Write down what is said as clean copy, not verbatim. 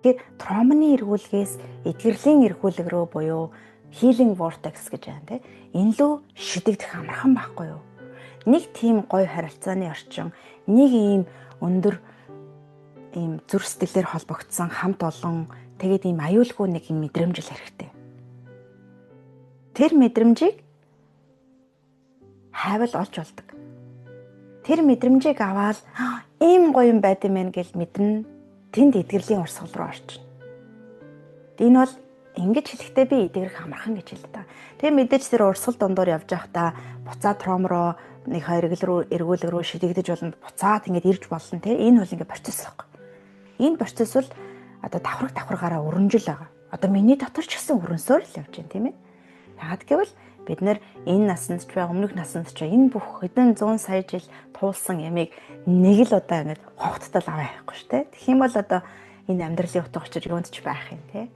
Тэгэхээр тромны эргүүлгээс эдгэрлийн эргүүлэг рүү буюу healing vortex гэж байна те. Энэ лөө шидэгдэх амархан байхгүй юу? Нэг тийм гоё харилцааны орчин, нэг ийм өндөр ийм зүрх сэтгэлээр холбогдсон хамт олон, тэгээд ийм аюулгүй нэг юм мэдрэмж л хэрэгтэй. Тэр мэдрэмжийг хайвал олж болдог. Тэр мэдрэмжийг аваад ийм гоё юм байд юм байна гэж мэднэ. Тэнд эдгэрлийн урсгал руу орчихно. Энэ бол ингэж хэлэхдээ би эдгэрэх амархан гэж хэлдэг. Тэгээ мэдээж тэр урсгал дундуур явж байхдаа буцаа trauma руу, нэг хоёр эргэл рүү, эргүүлэг рүү шидэгдэж болно. Буцаад ингэж ирж болно те. Энэ бол ингэ процесс байхгүй. Энэ процесс бол одоо давхраг давхаргаараа өрнжил байгаа. Одоо миний дотор ч гэсэн өрнсөөр л явж байна, тийм ээ. Яагаад гэвэл бид нэр энэ насанд ч бай, өмнөх насанд ч бай, энэ бүх хэдэн зуун сая жил туулсан ямыг нэг л удаа ингэж хогтдол аваа явахгүй шүү дээ. Тэгэх юм бол одоо энэ амьдралын утга учир юунд ч байх юм те.